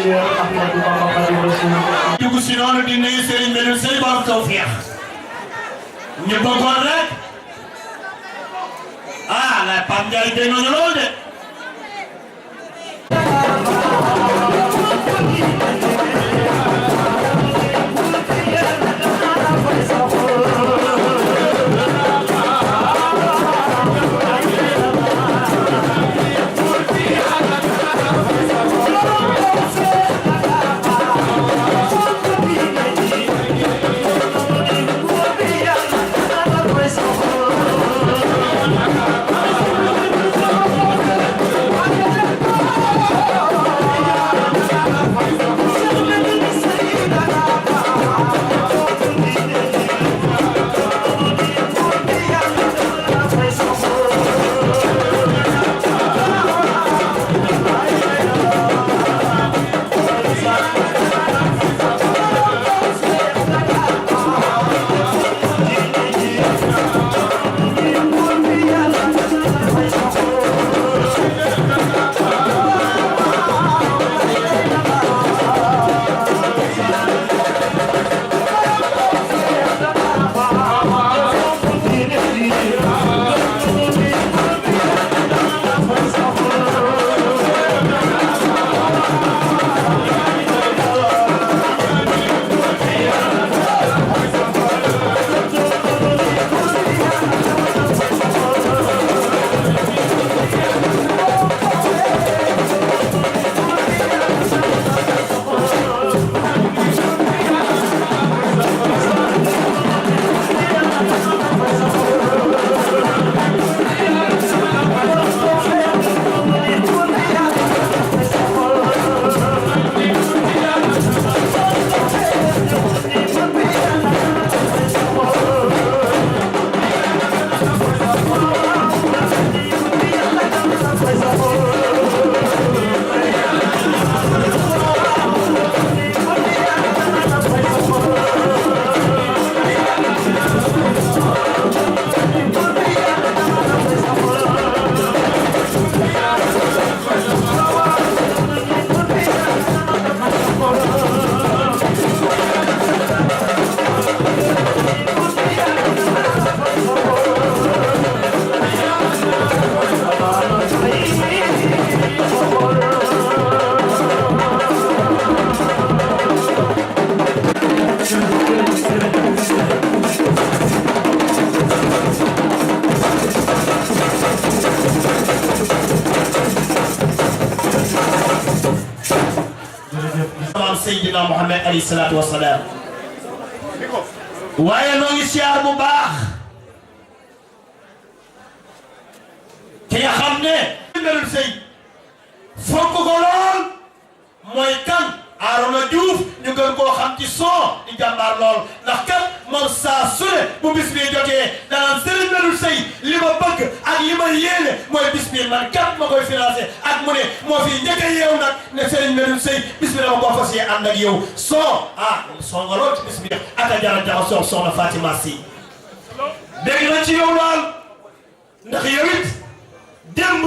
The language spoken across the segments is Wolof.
Cheikh Ahmadou Bamba Khadimu Rasul dugg si noonu di nuyu Serigne Medoune Seye borom tawfiix ñu bëggoon rek la Pape Ndiaye dégg nañu lool de Seydina Muhammad alayhi salaatu wa salaam waaye noo ngi siyaar bu baax ki nga xam ne Medoune Seye fonk ko lool mooy kan Arona Diouf ñu gën koo xam ci son di jàmbaar lool ndax kat moom saa su ne bu bis bi jotee danaan Serigne Medoune Seye li ma bëgg ak li ma yéene mooy bis bi man kat ma koy financé ak mu ne moo fi njëkk a yeew nag ne Serigne Medoune Seye bis bi dama koo fas yee ànd ak yow son son nga lool ci bis bi ak a jara jaxasoo soxna Fatima Sy dégg na ci yow lool ndax yow it démb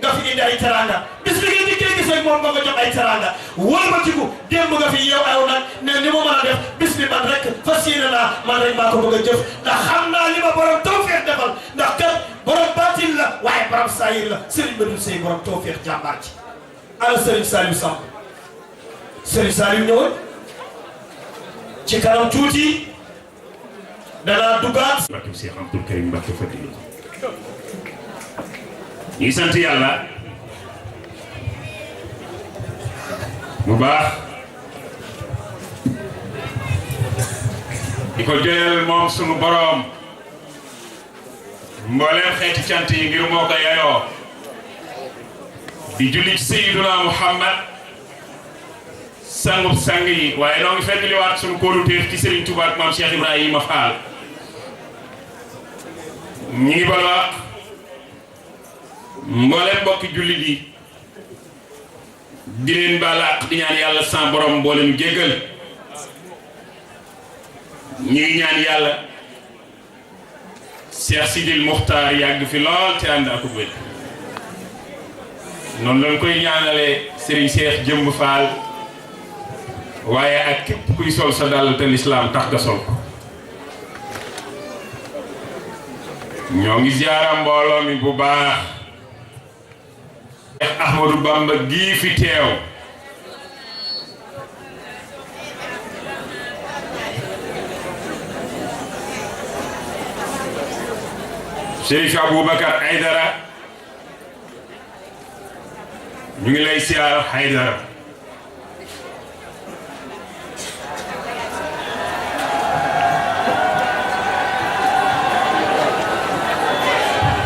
nga fi indi ay teranga bis bi ngeen dikkee gis rek moom nga jox ay teranga wëlbatiku démb nga fi yeew aw nag ne ni mu mën a def bis bi man rek fas yéene naa man rek maa ko bëgg a jëf ndax xam naa li ma borom tawfeex defal ndax kat borom baatil la waaye borom saayir la Serigne Medoune Seye borom tawfeex jàmbaar ci ala Serigne Saliou Samb Serigne Saliou ñëwoon ci kanam tuuti danaa duggaat barke Cheikh Abdoul Karim Mbacké Fadilou ñi sant yàlla bu baax di ko jëlal moom sunu boroom mbooleem xeeti cant yi ngir moo ko yayoo di julli ci Sayyiduna Muhammad sangub sang yi waaye noo ngi fekk liwaat sunu kóoluteef ci Serigne Touba ak maam Cheikh Ibrahima Fall ñi ngi balwaax mbooleem mbokki jullit yi di leen balaax di ñaan yàlla sans borom mboolem jéggal ñi ngi ñaan yàlla Cheikh Sidil Muxtaar yàgg fi lool te ànd ak wér noonu lañ koy ñaanalee Serigne Cheikh Jëmb Fall waaye ak képp kuy sol sa dàll te lislaam tax nga sol ko. ñoo ngi ziara mbooloo mi bu baax. Cheikh Ahmadou Bamba gii fi teew Chérif Aboubacar Aïdara ñu ngi lay siyaar Aïdara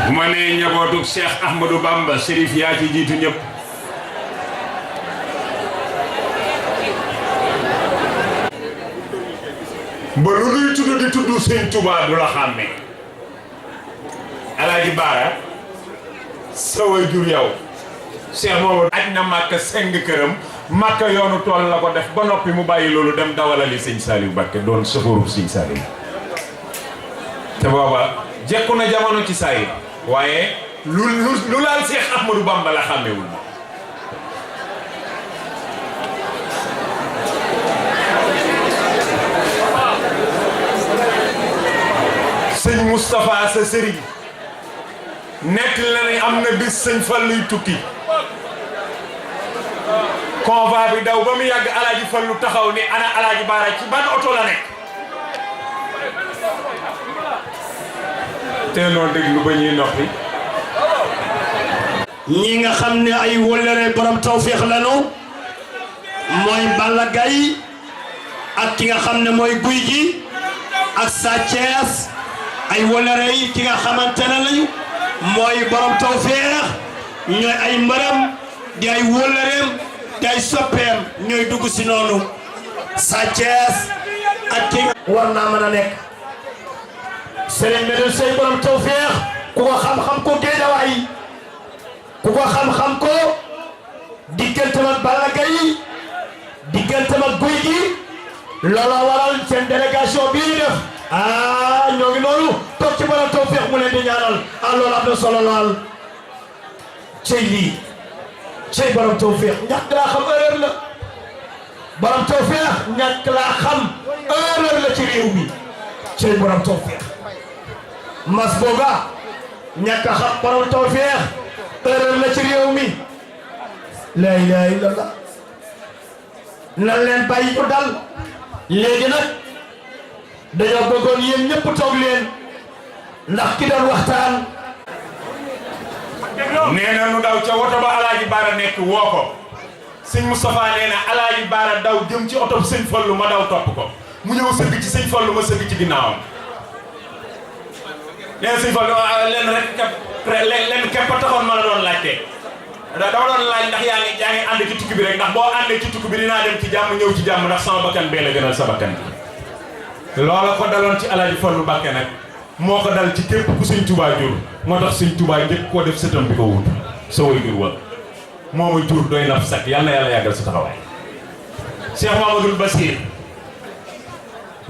bu ma nee njabootu Cheikh Ahmadou Bamba Chérif yaa ci jiitu ñëpp ba lu nuy tudd di tudd Sëñ Tuubaa du la xàmmee Alaaji Baara sa waajur yow Cheikh moomu aj na Màkka seng këram Màkka yoonu tool la ko def ba noppi mu bàyyi loolu dem dawalali Sëñ Saliou Mbacké doon sofooru Sëñ Saliou te booba jekku na jamono ci saa yi waaye lu laal Cheikh Ahmadou Bamba la xàmmewul ma sëñ Moustapha sa sëriñ nekk la ne am na bis sëñ Falluy tukki convoi bi daw ba mu yàgg Alaaji Fallu taxaw ni ana Alaaji Baara ci ban oto la nekk te noo déglu ba ñuy noppi ñi nga xam ne ay wóllëre borom tawféex lanu mooy Balla Gaye ak ki nga xam ne mooy Guy gi ak Sa Thiès ay wóllëre yi ki nga xamante ne lañu mooy borom tawféex ñooy ay mbërëm di ay wóllëreem di ay soppeem ñooy dugg si noonu Sa Thiès ak ki nga war naa mën a nekk Serigne Medoune Seye borom tawféex ku ko xam-xam ko Géejawaay ku ko xam-xam ko digganteem ak Balla Gaye digganteem ak Guy gi looloo waral seen délégation bii def ñoo ngi noonu toog ci borom tawféex mu leen di ñaanal loolu am na solo lool cey lii cey borom tawféex ñàkk laa xam erreur la borom tawféex ñàkk laa xam erreur la ci réew mi cey borom tawféex mas booga ñàkk a xam borom tawféex erreur la ci réew mi la ilaha illallah nan leen bàyyi ko dal léegi nag dañoo bëggoon yéen ñëpp toog leen ndax ki doon waxtaan nee na nu daw ca woto ba Alaaji Baara nekk woo ko sëñ Moustapha nee na Alaaji Baara daw jëm ci oto sëñ Fallu ma daw topp ko mu ñëw sëgg ci sëñ Fallu ma sëgg ci ginnaawam nee na sëñ Fallu lenn képp a taxoon ma la doon laajte dama doon laaj ndax yaa ngi ànd ci tukki bi rek ndax boo àndee ci tukki bi dinaa dem ci jàmm ñëw ci jàmm ndax sama bakkan bee la gënal sa bakkan bi loola ko daloon ci Alaaji Fallu Mbacké nag moo ko dal ci képp ku Sëñ Tuubaa jur moo tax Sëñ Tuubaa njëkk koo def sëtam bi ko wut sa way jur wa moo muy jur doy na sakk yal na yàlla yàggal sa taxawaay Cheikh Mamadou Bassir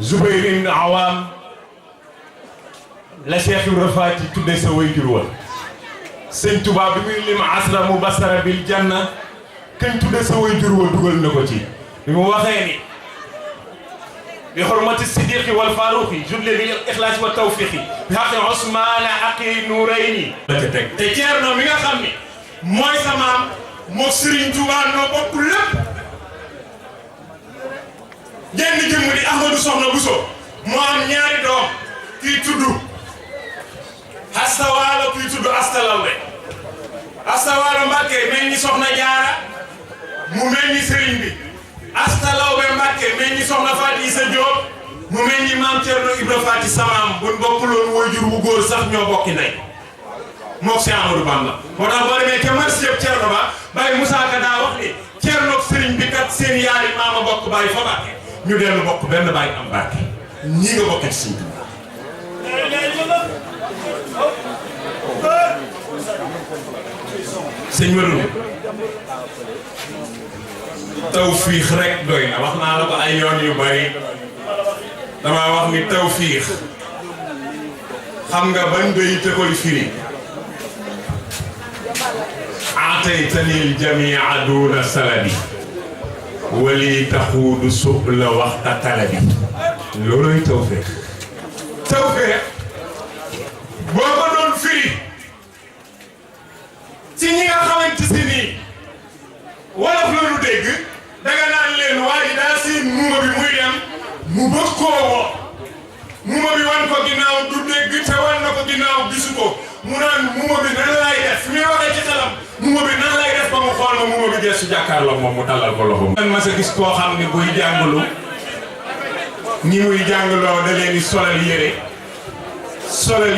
Zubayr ibn Awam la Cheikh Ibra Faati tudde sa way jur wa Sëñ Tuubaa bi muy lim asra mu basara bil janna kañ tudde sa way jur wa dugal na ko ci bi mu waxee ni bi xurmati siddiqi wal faruqi juble bi ixlaasi wa tawfiqi bi xaqi Usmaana aqi nuurayni la ca teg te Ceerno mi nga xam ni mooy sa maam moo Sëriñ Tuubaa noo bokk lépp jenn jëmm di Ahmadou Soxna Bousso moo am ñaari doom kii tudd Asta Waalo kii tudd Asta Lawbe Asta Waalo Mbàkke mel ni Soxna Jaara mu mel ni sëriñ bi Asta Lawbe Mbàkke mel ni Soxna Faati Isa Jóob mu mel ni maam Cerno Ibra Faati samaam buñ bokkuloon waajur wu góor sax ñoo bokki ndey mook Cheikh Amadou Bamba moo tax boo demee ca marché yëpp Cerno ba Baye Moussa Ka daa wax ni Cerno sëriñ bi kat seen yaari maama bokk Baye fa Mbàkke ñu dellu bokk benn Baye am Mbàkke ñii nga bokk ci Sëriñ sëñ Madoune tawfiix rek doy na wax naa la ko ay yoon yu bari dama wax ni tawfiix xam nga ban bayit te koy firi ataytanil jamia duna salabi wali taxuudu suuf la waxta talabi looloy tawfeex boo ko doon firi ci ñi nga xamante si nii wolof la ñu dégg danga naan leen waaye daa seen muuma bi muy dem mu bëgg koo woo muuma bi wan ko ginnaaw du dégg te wan na ko ginnaaw gisu ko mu naan muuma bi nan lay def fi muy waxee ci xelam muuma bi nan lay def ba mu xool ma muuma bi geesu jàkkaarloo moom mu tallal ko loxo. man ma sa gis koo xam ne buy jàngalu ñi muy jàngaloo da leen di solal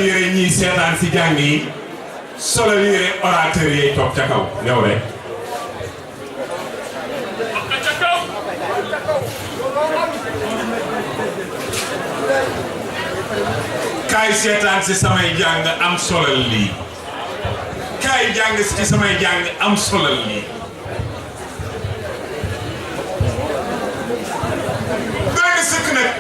yére ñiy seetaan si jàng yi solal yére orateur yi toog ca kaw yow rek. kaay seetaan si samay jàng am solal lii kaay jàng si samay jàng am solal lii doy na sëkk nag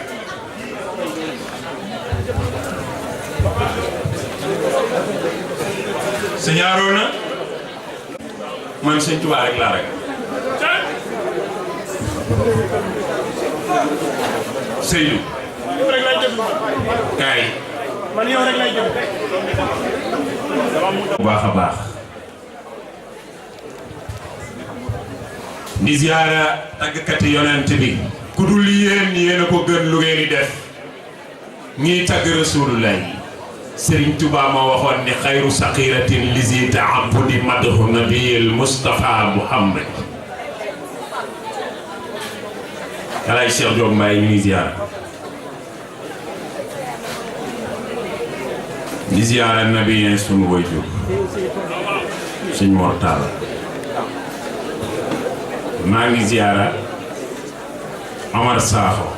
sëñ Aroona man sëñ Tuubaa rek laa rek Seydou kaay man yow rek lay jëm bu baax a baax di ziyaara tàggkati yonent bi ku dul yéen a ko gën lu ngeen di def ñiy tàgg Rasulullah yi Serigne Touba ma waxoon ni xayru saqiratin lisi taabudi madhu nabiyil Mustafa Muhammad alaay Cheikh Diop Mbaye ñu ngi ziyaara di ziyaara nabiyen sunu waajur Sëñ Mor Talla maa ngi ziyaara Omar Sakho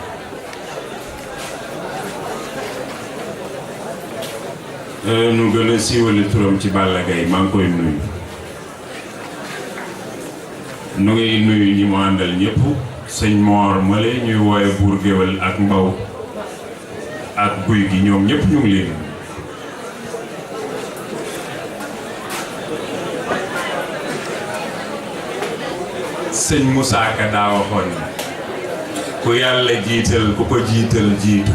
nu gën a siiwale turam ci Balla Gaye maa ngi koy nuyu nu ngi nuyu ñi mu àndal ñëpp sëñ Mor Male ñuy wooye buur géwél ak Mbaw ak guy gi ñoom ñëpp ñu ngi leen sëñ Moussa Ka daa waxoon ku yàlla jiital ku ko jiital jiitu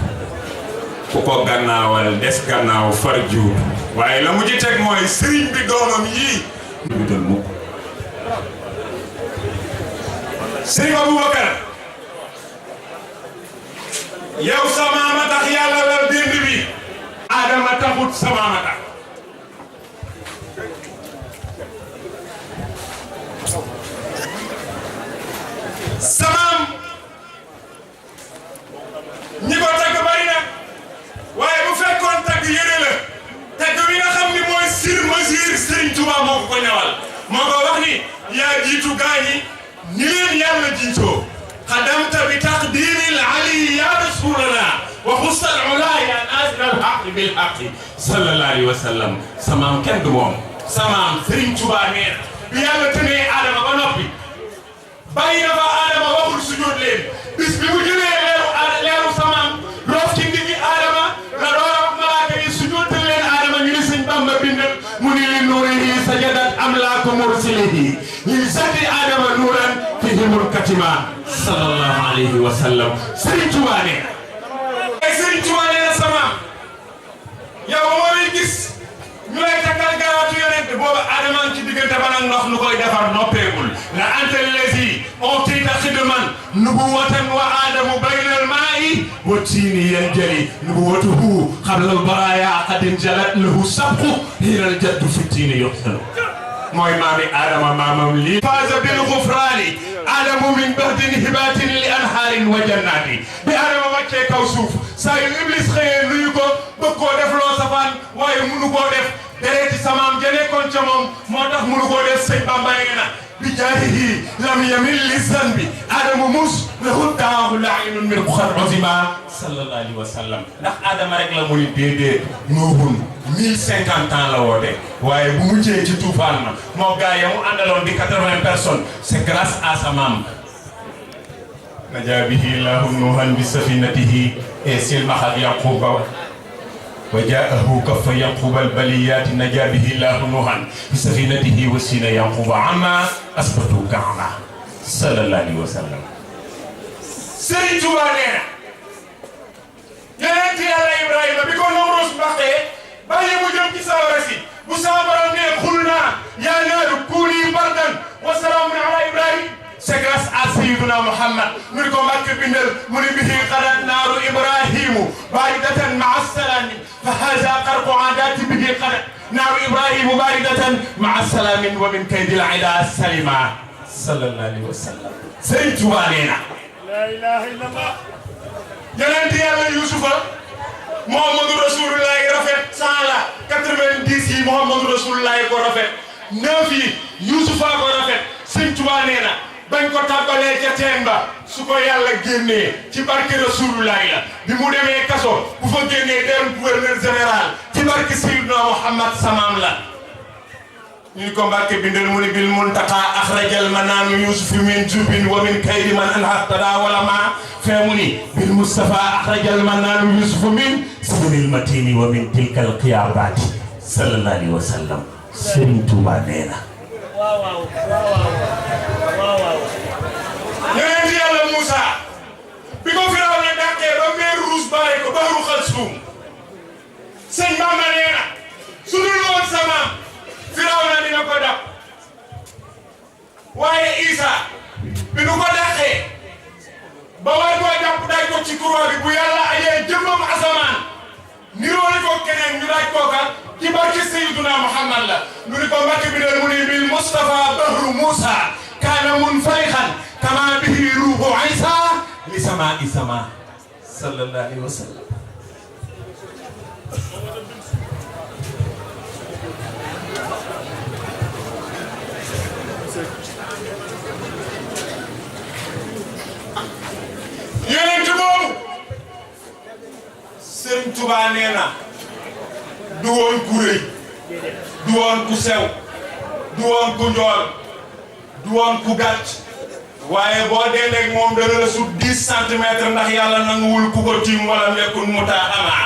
ku ko gannaawal des gannaaw far juutu waaye la mu ci teg mooy sëriñ bi doomam yii jiital mukk sëriñ Aboubacar yow sa maama tax yàlla la dénd bi Adama taxut sa maama tax samaam ñi ko tagg bari na waaye bu fekkoon tagg yére la tagg wi nga xam ni mooy sur mesure Serigne Touba moo ko ñawal moo ko wax ni yaa jiitu gaañi ni leen yàlla jiitoo xadamta bi taqdiril ali ya rasulallah wa xusal ula ya nasir al haq bil haq sallallahu alayhi wa sallam samaam kenn du moom samaam Serigne Touba nee na bi yàlla tënee Adama ba noppi bàyyi na fa Adama waxul sujjóot leen bis bi mu jëlee leeru samaam roof ci ndiggi Adama la door a wax malaaka yi sujjóotal leen Adama ñu ne sëñ Bamba bindal mu ni li nuurihi sajadat amlaaku mursilihi li zati Adama nuuran fihimul katima sallallahu alayhi wa sallam Serigne Touba nee na Serigne Touba nee na samaam yow moo lay gis ñu lay takkal garaatu yonent booba Adama ci diggante ba nag ndox nu koy defar noppeegul la anta lazi utita xidman nubuwatan wa Adamu baynal maa'i wa tiini yanjali nubuwatuhu qabla al baraya qad jalat lahu sabqu hiinal jaddu fi tiini yuqtalu mooy maami Adama maamam lii faaza bil gufraani Adamu min bahdin hibatin li anhaarin wa jannaati bi Adama wàccee kaw suuf saa yu Iblis xëyee nuyu ko bëgg koo def loo safaan waaye munu koo def dereeti samaam ja nekkoon ca moom moo tax munu koo def sëñ Bamba nee na bi jaahihi lam yamil li zanbi Adamu mus lahu daahu laa'inun min xar uzima sallallahu alayhi wa sallam ndax Adama rek la mu ni déedéet Nuuhun 1050 ans la woote waaye bu mujjee ci tuufaan ma moo gaa ya mu àndaloon di 80 personnes c'est grâce à sa maam najaa bihi llahu Nuuhan bi safinatihi et silmaxat Yaquba wa jaahu kaffa Yaquba albaliyati najaa bihi llahu Nuuhan bi safinatihi wa sina Yaquba amma asbatu kaama sallallahu alayhi wa sallam. Serigne Touba nee na yonent Yàlla Ibrahima bi ko Namroos mbaqee bàyyi mu jëm ci sawara si bu sama borom ne xul naa yaa naaru kuuni bardan wa salaamun ala Ibrahima c'est grâce à Sayyiduna Muhammad mu ni ko Mbàkke bindal mu ni bihi qadat naaru Ibrahimu baridatan maa salaami fa haza qarqu aadaati bihi qadat naaru Ibrahimu baridatan maa salaamin wa min kaydil ida salima sallallahu alayhi wa sallam. Serigne Touba nee na la ilaha illallah yonent Yàlla Yuusufa Muhammadu Rasulullahi rafet 100 la 90 yi Muhammadu Rasulullahi ko rafet 9 yi Yuusufa ko rafet. Sëñ Touba nee na bañ ko tàbbalee ca teen ba su ko Yàlla génnee ci barke Rasulullahi la bi mu demee kaso bu fa génnee dem gouverneur général ci barke Seydina Muhammad samaam la. ñu ko Mbàkke bindal mu ni bil muntaqa axrajal manaanu Yuusuf min jubin wa min kaydi man anhaqtada wala ma fee mu ni bil Mustafa axrajal manaanu Yuusuf min sabil matini wa min tilkal qiyaabati sallallahu alayhi wa sallam. Serigne Touba nee na. waaw waaw waaw waaw. yonent Yàlla Moussa bi ko Firawna dàqee ba meer ruus baare ko baaru Xalsum sëñ Bamba nee na su dul woon sama Firawna dina ko dab waaye Isa bi nu ko dàqee ba war koo jàpp daaj ko ci croix bi bu Yàlla ajee jëmmam asamaan niroole ko keneen ñu daaj kooka ci barke Sayyiduna Muhammad la nu ni ko Mbàkke bi dal mu ni bil Mustafa bahru Musa kaana munfarixan kama bihi ruuhu Isa li sama isama sallallahu alayhi wa sallam. yonent boobu Serigne Touba nee na du woon ku rëy du woon ku sew du woon ku njool du woon ku gàtt waaye boo dendeeg moom dana la sut 10 centimètres ndax Yàlla nanguwul ku ko tiim wala nekkul mu taa amaa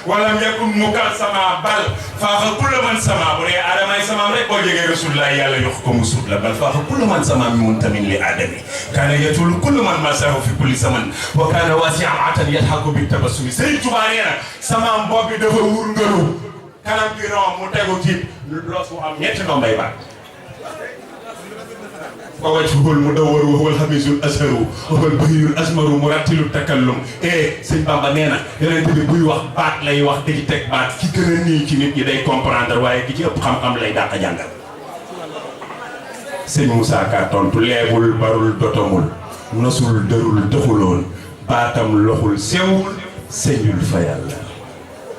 wala nekkul mu kal sama bal faaxa kulla man sama bu dee aadamaay samaam rek boo jegee Rasulullah Yàlla yox ko mu sut la bal faaxa kulla man sama mi mun tamin li aadami kaana yatul kulla man masahu fi kulli zaman wa kaana wasi'an atan yadhaku bi tabassumi. Serigne Touba nee na samaam bopp bi dafa wurngalu kanam gi ron mu tegu ci loos mu am ñetti ndombay baat wa wajhul mudawwar wa huwal hamisul azharu wa huwal bahiyul asmaru murattilu takallum. Sëñ Bamba nee na yonent bi buy wax baat lay wax di ci teg baat ki gën a nii ci nit ñi day comprendre waaye ki ci ëpp xam-xam lay dàq jàngal. Sëñ Moussa Ka tontu leebul barul dotomul nosul dërul doxuloon baatam loxul sewul sëñul fa Yàlla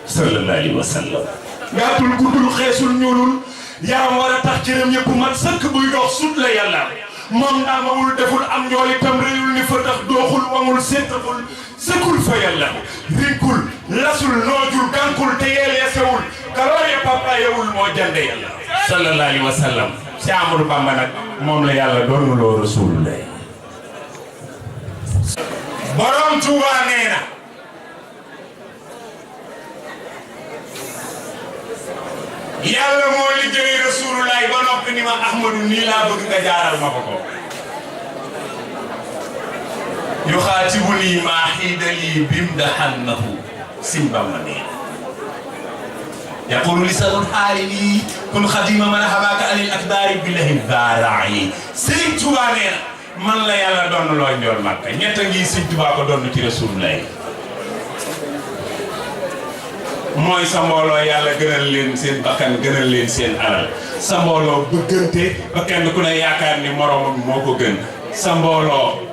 sallallahu alayhi wa sallam. gàttul guddul xeesul ñuulul yaram war a tax cëram yëpp mat sëkk buy dox sut la Yàlla moom ndaamawul deful am njool itam réyul ni fa tax dooxul wamul seetaful sëkkul fa Yàlla rinkul lasul noojul gànkul te yeel yesewul kalooye papa yewul moo jande Yàlla sallallahu alayhi wa sallam. si Amadou Bamba nag moom la Yàlla doonu loo Rasulullah. borom Touba nee na Yàlla moo liggéey Rasulullah ba noppi ni ma Ahmadu nii laa bëgg nga jaaral ma ko ko. yu xaatibuni maa xiidali bimdahannahu Sëñ Bamba nee yaqulu lisanul xaali lii kun xadima man habaka anil akbaari billahi daarayi. Sëñ Touba nee na man la Yàlla doon loo njool Makka ñett ngi Sëñ Touba ko doon ci Rasulullah. mooy sa mbooloo Yàlla gënal leen seen bakkan gënal leen seen alal sa mbooloo bëggante ba kenn ku ne yaakaar ni moroomam moo ko gën sa mbooloo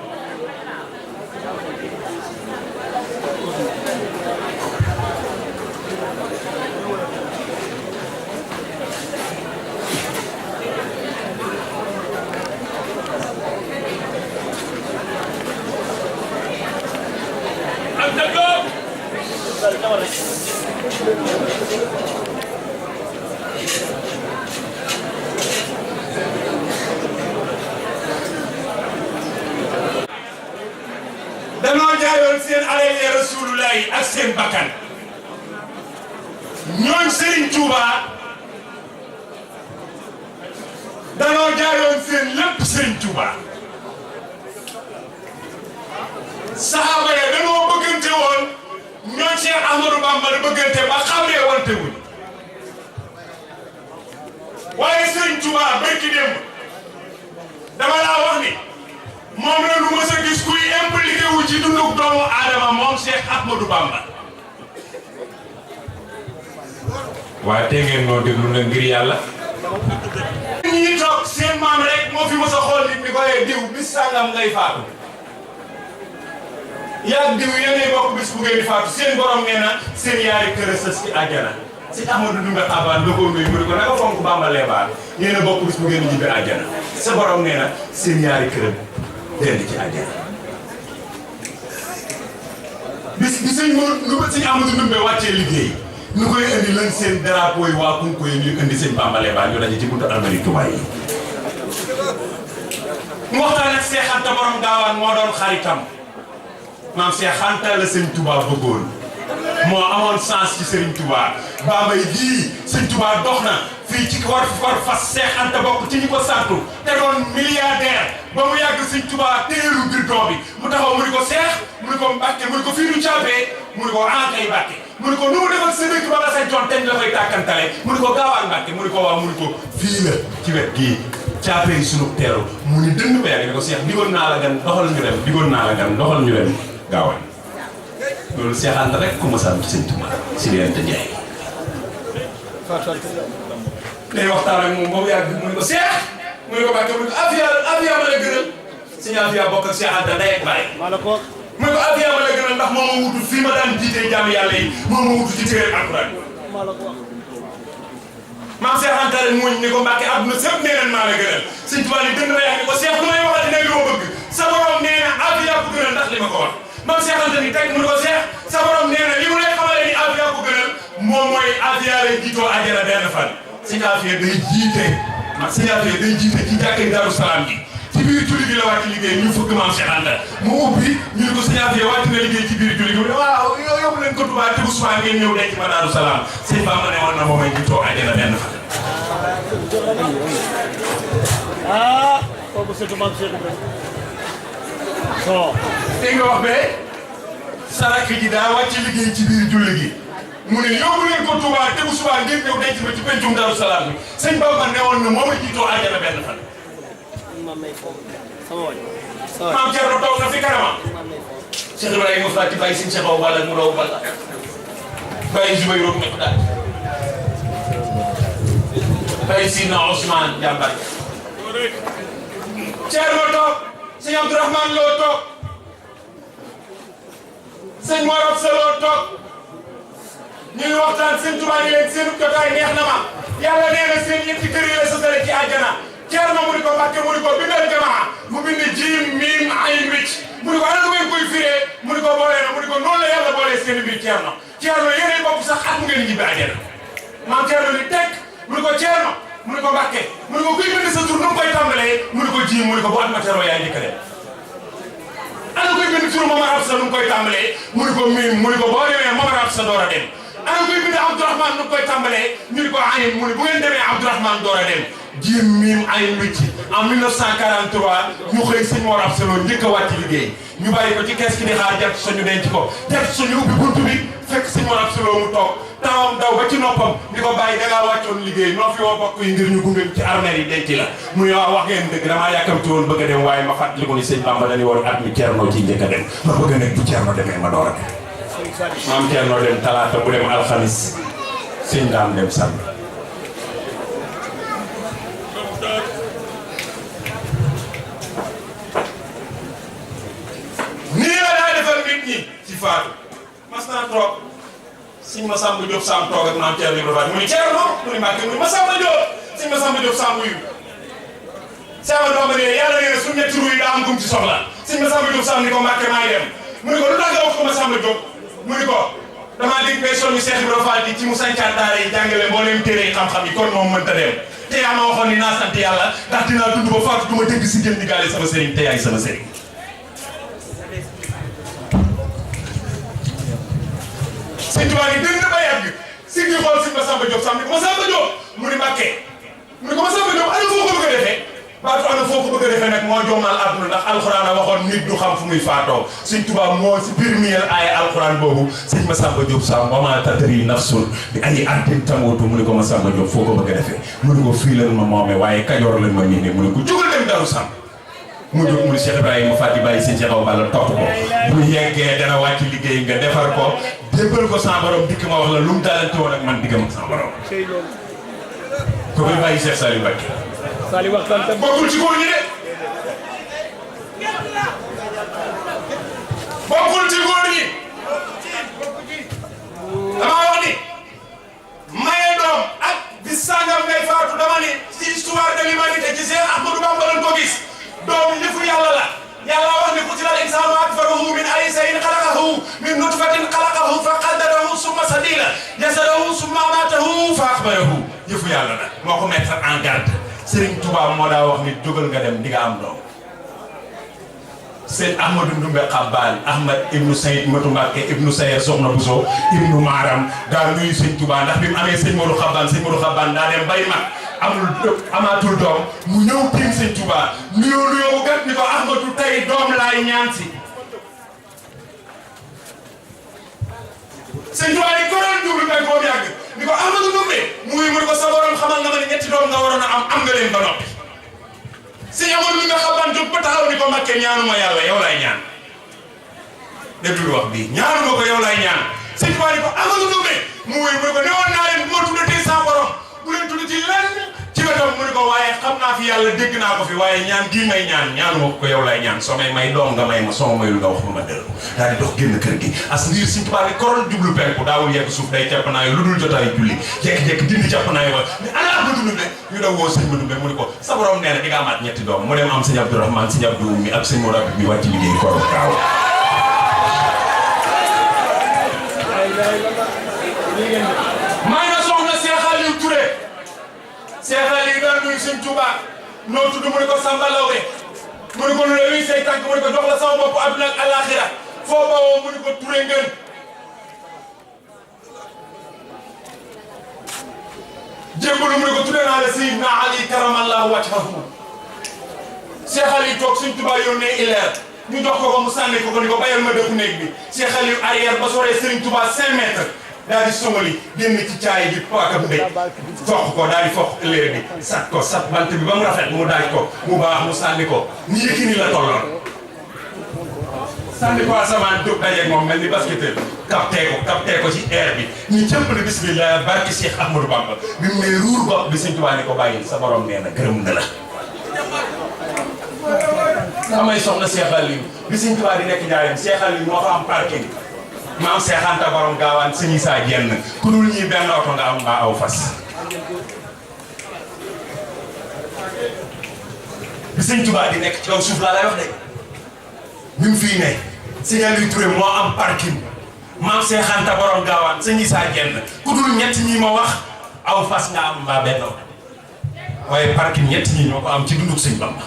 danoo jaayoon seen alal ya Rasulullah ak seen bakkan ñooñ Serigne Touba danoo jaayoon seen lépp Serigne Touba saxaaba ya dañoo bëggante woon ñoom Cheikh Ahmadou Bamba la bëggante ba xamlee wante wuñ waaye Serigne Touba barki démb dama laa wax ni moom la lu mës a gis kuy impliqué wu ci dunduk doomu aadama moom Cheikh Ahmadou Bamba waaye tey ngeen noo déglu na ngir yàlla ñi toog seen maam rek moo fi mës a xool nit ni ko yee diw bis sàngam ngay faatu yaag diw yéenay bokk bis bu ngeen di faatu seen borom nee na seen yaari kër a sës ci àjjana si Ahmadou Ndoumbé Xabaan da koo nuyu mu ne ko naka fonk Bamba Leebaan yéen a bokk bis bu ngeen di jibbe àjjana sa borom nee na seen yaari këram dend ci àjjana bis bi sëñ Ahmadou Ndoumbé wàccee liggéey ñu koy indi lan seen drapeau yi waa Kunko yi ñu indi seen Bamba Leebaan ñu daje ci buntu almari Tuubaa yi mu waxtaan ak Seex Anta borom gaawaan moo doon xaritam maam Seex Anta la sëñ Touba bëggoon moo amoon sens ci Serigne Touba Bambey gii sëñ Touba dox na fii ci war fas Seex Anta bokk ci ñi ko sartu te doon milliardaire ba mu yàgg sëñ Touba téeru birdon bi mu taxaw mu ni ko Seex mu ni ko Mbàkke mu ni ko fii du caabee mu ni ko kay Mbàkke mu ni ko nu mu defal sa dëkk ba nga say coon teñ la koy tàkkantale mu ni ko gaawaan Mbàkke mu ni ko waaw mu ni ko fii la ci wet gii caapee sunu teeru mu ni dënd beer ni ko Seex digoon naa la gan doxal ñu dem digoon naa la gan doxal ñu dem gaawaan loolu Seex Anta rek ku ma sant sëñ Touba si diggante Njaay day waxtaan ak moom boobu yàgg mu ne ko Seex mu ne ko Mbàkke mu ne ko Afia ma la gënal sëñ Afia bokk ak Seex Anta ndey ak baay mu ne ko Afia ma la gënal ndax moo ma wutu fii ma daan jiitee jàmm yàlla yi moo ma wutu ci téere Alxuraan maam Seex Anta rek muñ ni ko Mbàkke àdduna sëpp nee nañ maa la gënal sëñ Touba ni dënd la yàgg ni ko Seex lu may waxati ne li ma bëgg sa borom nee na Afia ko gënal ndax li ma ko wax maam Seex Anta ni teg mu ne ko Seex sa borom nee na li mu lay xamale ni Afia ko gënal moom mooy Afia lay jiitoo àjjana benn fan sëñ Afia day jiite sëñ Afia day jiite ci jàkkee Daaru Salaam gi ci biir julli gi la wàcc liggéey ñu fëgg maam Seex Anta mu ubbi ñu ne ko sëñ Afia wàcc na liggéey ci biir julli gi mu ne waaw yóbbu leen ko Tuubaa te bu subaa ngeen ñëw denc ma Daaru Salaam sëñ Bamba ne woon na moom ay jiitoo àjjana benn fan kooku surtout maam Cheikh dégg nga wax be sarak ji daa wàcc liggéey ci biir julli gi mu ne yóbbu leen ko Touba te bu subaa ngeen ñëw denc ma ci pencum Daaru Salaam bi sëñ Bamba ne woon na moom a jiitoo àjjana benn fan. maam Thierno toog na fi karama. Cheikh Ibrahima Fati bàyyi sëñ Cheikh Awa Balla mu raw Balla bàyyi Jubayru ne ko daal bàyyi Sina Ousmane jàmbar Thierno toog sëñ Abdourahmane Lo toog sëñ Mor Absa Lo toog ñu ngi waxtaan sëñ Touba ni leen seen jotaay neex na ma yàlla nee na seen ñetti kër yi la sosale ci àjjana Thierno mu ni ko Mbàkke mu ni ko bindal jamaa mu bind jiim miim ayin wicc mu ni ko ana lu ngeen koy firee mu ni ko boolee na mu ni ko noonu la yàlla boolee seen mbir Thierno yéenay bokk sax at mu ngeen ñibbi àjjana maam Thierno ni teg mu ni ko Thierno mu ni ko Mbàkke mu ni ko kuy bind sa tur nu mu koy tàmbalee mu ni ko jiim mu ni ko bu at ma teroo yaay njëkk a dem ana koy bind tur Momar Absa nu mu koy tàmbalee mu ni ko miim mu ni ko boo demee Momar Absa door a dem ana koy bind Abdourahmane nu mu koy tàmbalee ñu ni ko ayin mu ni bu ngeen demee Abdourahmane door a dem jiim miim ayin wicc en 1943 ñu xëy sëñ Mor Absa Lo njëkk a wàcc liggéey ñu bàyyi ko ci kees ki di xaar jàpp suñu denc ko jàpp suñu ubbi buntu bi fekk sëñ Mor Absa Lo mu toog tawam daw ba ci noppam di ko bàyyi da ngaa wàccoon liggéey noo fi woo bokk yi ngir ñu gunge ci armée yi denc la mu ne waaw wax ngeen dëgg damaa yàkkamti woon bëgg a dem waaye ma fàttaliku ni sëñ Bamba dañu woon at mi Thierno ci njëkk a dem ma bëgg a nekk bu Thierno demee ma door a dem maam Thierno dem talaata bu dem alxamis sëñ daam dem sànni nii la daa defal nit ñi ci faatu mas naa toog sëñ Massamba Diop Samb toog ak maam Thierno Ibrahima mu ni Thierno mu ni Mbàkke mu ni Massamba Diop sëñ Massamba Diop Samb wuyu Samba Diop ne yàlla nee na suñu ñetti ru yi daa am gum ci soxla sëñ Massamba Diop Samb ni ko Mbàkke maay dem mu ni ko lu tax nga wax ko Massamba Diop mu ni ko damaa dégg ngay soññu Cheikh Ibrahima Fall ci mu sañcaat daara yi jàngale mbooleem téere yi xam-xam yi kon moom mënta dem te yaa ma waxoon ni naa sant yàlla ndax dinaa dund ba faatu du ma dégg si gën di gaale sama sëriñ te yaay sama sëriñ sëñ Tuubaa ni dëgg ba yàgg si ngi xool sëñ Massamba Diop Samb ni ko Massamba Diop mu ni Mbàkke mu ni ko Massamba Diop ana foo ko bëgg a defee baatu ana foo ko bëgg a defee nag moo jommal àdduna ndax alxuraan a waxoon nit du xam fu muy faatoo sëñ Tuubaa moo si biir miyel aaya alxuraan boobu sëñ Masamba Diop Samb wa maa tadrii nafsun bi ayyi ardin tamuutu mu ne ko Masamba Diop foo ko bëgg a defee mu ne ko fii lan ma moome waaye Kajoor lan ma miine mu ne ko jugal dem Daaru Samb mu jóg mu ne Cheikh Ibrahima Fati bàyyi sëñ Cheikh Awa Balla topp ko bu yeggee dana wàcc liggéey nga defar ko jébbal ko sa borom dikk ma wax la lu mu daalante woon ak man diggam ak sa borom ko koy bàyyi Cheikh Saliou Mbacké bokkul ci góor ñi de bokkul ci góor ñi dama wax ni maye doom ak bis sangam ngay faatu dama ni ci histoire de l'humanité ci Cheikh Ahmadou Bamba lañ ko gis doom yëfu yàlla la yàlla wax ni qutila al-insaanu akfaruhu min ayyi shay'in xalaqahu min nutfatin xalaqahu fa qaddarahu summa sabila yasarahu summa amaatahu fa axbarahu yëfu yàlla la moo ko mettre en garde Serigne Touba moo daa wax ni jógal nga dem di nga am doom sëñ Ahmadou Ndumbe Xabbaan Ahmad ibnu Sayyid Matu Mbàkke ibnu Sayer Soxna Buso ibnu Maaram daa nuyu sëñ Touba ndax bi mu amee sëñ Modou Xabbaan daa dem bay mag amaatul doom mu ñëw tiim sëñ Touba nuyoo bu gàtt ni ko Ahmadou tey doom laay ñaan si sëñ Touba ni koral jublu benn boobu yàgg ni ko Ahmadou Ndumbe mu ni ko sa borom xamal nga ma ne ñetti doom nga waroon a am nga leen ba noppi sëñ Amadou Ndumbe Xabbaan jóg ba taxaw ni ko Mbakke ñaanuma yàlla yow laay ñaan déglu wax bii ñaanuma ko yow laay ñaan sëñ Touba ni ko Amadou Ndumbe mu ni ko newoon naa leen bu ma tuddatee sa borom bu leen tudd ci lenn ci wetam mu ni ko waaye xam naa fi yàlla dégg naa ko fi waaye ñaan gii may ñaan ñaanuma ko yow laay ñaan soo may doom nga may ma soo mayul nga wax ma dellu daal di dox génn kër gi as ndiir sëñ Touba ni koron jublu penku daawul yegg suuf day capp naa lu dul jotaay julli jekki-jekki dindi capp naa ba ni ana Ahmadou Ndumbe ñu daw woo sëñ Ndumbe mu ni ko sa borom nee na di nga amaat ñetti doom mu dem am sëñ Abdourahmane sëñ Abdou mi ak sëñ Modou bi wàcc liggéey korom kaaw may na soxna Cheikh Aliou Touré Cheikh Aliou daan nuyu sëñ Touba noo tudd mu ni ko Samba Lawbe mu ni ko lu luy say tànk mu ni ko jox la sama bopp àdduna ak àllaaxira foo bawoo mu ni ko Touré ngeen jébbalu mu ni ko tuddee naa la Seydina Ali karamallahu wajhahu Cheikh Aliou toog sëñ Touba yónnee ileer ñu jox ko mu sànni ko ni ko bayal ma dëkk néeg bi Cheikh Aliou arrière ba soree Serigne Touba 5 mètres daal di somali génn ci caay ji paaka mbéy foq ko daal di foq léer bi sat ko sat bant bi ba mu rafet mu daaj ko mu baax mu sànni ko ni Yékini la tolloon sànni ko asamaan jóg dajeeg moom mel ni basketteur capté ko ci air bi ñu cëpp ne bismillah barki Cheikh Ahmadou Bamba bi mu ne ruur bopp bi Sëñ Tuubaa ni ko bàyyi sa borom nee na gërëm na la samay soxna Cheikh Aliou bi Sëñ Tuubaa di nekk Njaaréem Cheikh Aliou moo fa am parking maam Cheikh Anta borom gaawaan sëñ Issa Dieng ku dul ñii benn oto nga am mbaa aw fas bi Sëñ Tuubaa di nekk ci kaw suuf laa lay wax de bi mu fii ne sëñ Aliou Touré moo am parking maam Cheikh Anta borom gaawaan sëñ Issa Dieng ku dul ñett ñi ma wax aw fas nga am mbaa benn oto waaye parking ñett ñi ñoo ko am ci dunduk sëñ Bamba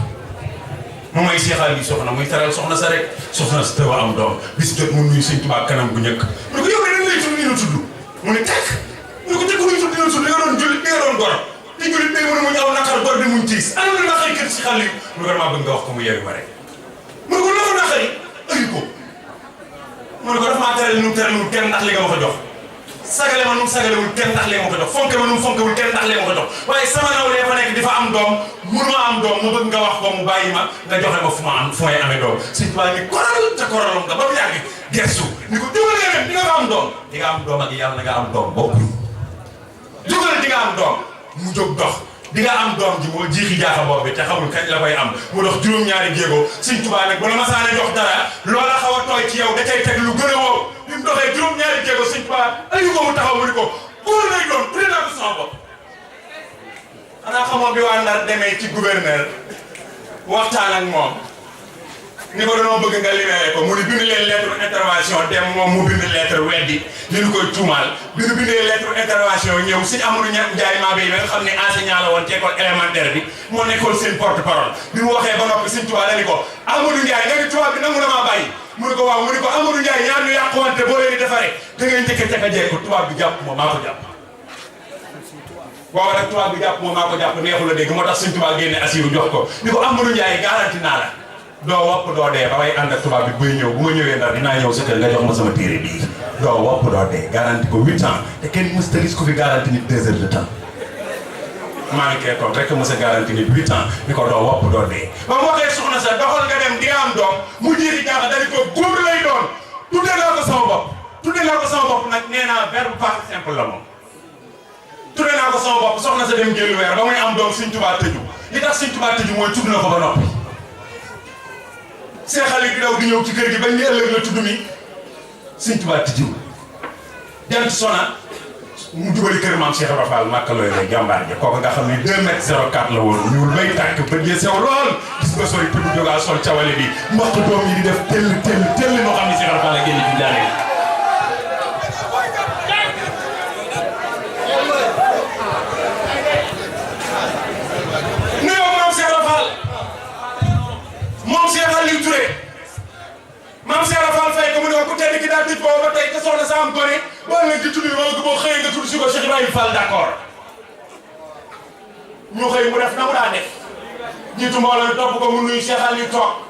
mu may Cheikh Aliou soxna muy teral soxna sa rek soxna sa tëwa am doom bis jot mu nuyu Sëñ Tuubaa kanam bu njëkk mu ne ko yow dañ lay tudd ni la tudd mu ne tekk mu ne ko tekk nuy tudd ni la tudd da nga doon jullit da nga doon gor te jullit day mën a muñ aw naqar gor di muñ tiis ana la naqari kër si xal yi mu ne ko damaa bëgg nga wax ko mu yeewi ma rek mu ne ko loo ko naqari ayi ko mu ne ko dafa maa teral nu teralul kenn ndax li nga ma ko jox sagale ma nu sagalewul kenn ndax lee ma ko jox fonke ma nu fonkewul kenn ndax lee ma ko jox waaye sama naw lee fa nekk di fa am doom mënuma am doom ma bëgg nga wax ko mu bàyyi ma nga joxe ma fu may amee doom Sëñ Tuubaa ni koral te koralom nga ba mu yàgg gersu ni ko jógal nga di nga fa am doom di nga am doom ak yàlla na nga am doom bokkuñ jógal di nga am doom mu jóg dox di nga am doom ji moo jiixi jaaxa bopp bi te xamul kañ la koy am mu dox juróom-ñaari jéego Sëñ Tuubaa nag bu la masaane jox dara loola xaw a tooy ci yow da cay teg lu gën a wow bi mu doxee juróom-ñaari jéego Sëñ Tuubaa ayu ko mu taxaw mu ni ko góor lay doon tuddee naa ko sama bopp xanaa xamoon bi waa Ndar demee ci gouverneur waxtaan ak moom ni ko dañoo bëgg nga libéré ko mu ni bind leen lettre intervention dem moom mu bind lettre weddi li ñu koy tuumaal bi ñu bindee lettre intervention ñëw Sëñ Amadou Ndiaye maa bay nga xam ne enseignant la woon ci école élémentaire bi moo nekkoon seen porte parole bi mu waxee ba noppi Sëñ Tuubaa dañu ko Amadou Ndiaye nga ni tubaab bi nangu na maa bàyyi mu ne ko waaw mu ne ko Amadou Ndiaye ñaar ñu yàquwante boo leen di defaree da ngay njëkk a jekk tubaab bi jàpp moom maa ko jàpp booba rek tubaab bi jàpp moom maa ko jàpp neexul a dégg moo tax sëñ tubaab génne asiru jox ko ni ko Amadou Ndiaye garanti naa la doo wopp doo dee ba may ànd ak tubaab bi buy ñëw bu ma ñëwee ndax dinaa ñëw sa kër nga jox ma sama téere bii doo wopp doo dee garanti ko 8 ans te kenn mës ta gis ko fi garanti nit 2 heures de temps maa ngi koy toog rek mës a garanti nit 8 ans ni ko doo wopp doo dee ba mu waxee soxna sa doxal nga dem di nga am doom mu jiiti jaaxa dañu ko góor lay doon tudde naa ko sama bopp nag nee naa verbe passé simple la moom tudde naa ko sama bopp soxna sa dem jël weer ba muy am doom Sëñ Tuubaa tëju li tax Sëñ Tuubaa tëju mooy tudd na ko ba noppi see xale bi daw di ñëw ci kër gi bañ ni ëllëg la tudd mi Sëñ Tuubaa tëju jant sona mu dugali kër maam Cheikh Ibra Fall Makka looy lay jàmbaar ja kooku nga xam ne 2 mètres 04 la woon ñuul bay tàkk bët ya sew lool gis nga sori te bu jógaa sol cawale bi mbokk doom yi di def tell noo xam ne Cheikh Ibra Fall la génn ci daane nuyoo maam Cheikh Ibra Fall moom Cheikh Aliou Touré maam Cheikh Ibra Fall fay ko mu ne ku tedd ki daal tëj boobu ba tey te soxna sa am gone boo leen di tudd wala boo xëyee nga tudd si ko Cheikh Ibrahima Fall d'accord ñu xëy mu def na mu daa def jiitu mbooloo mi topp ko mu nuyu Cheikh Aliou toog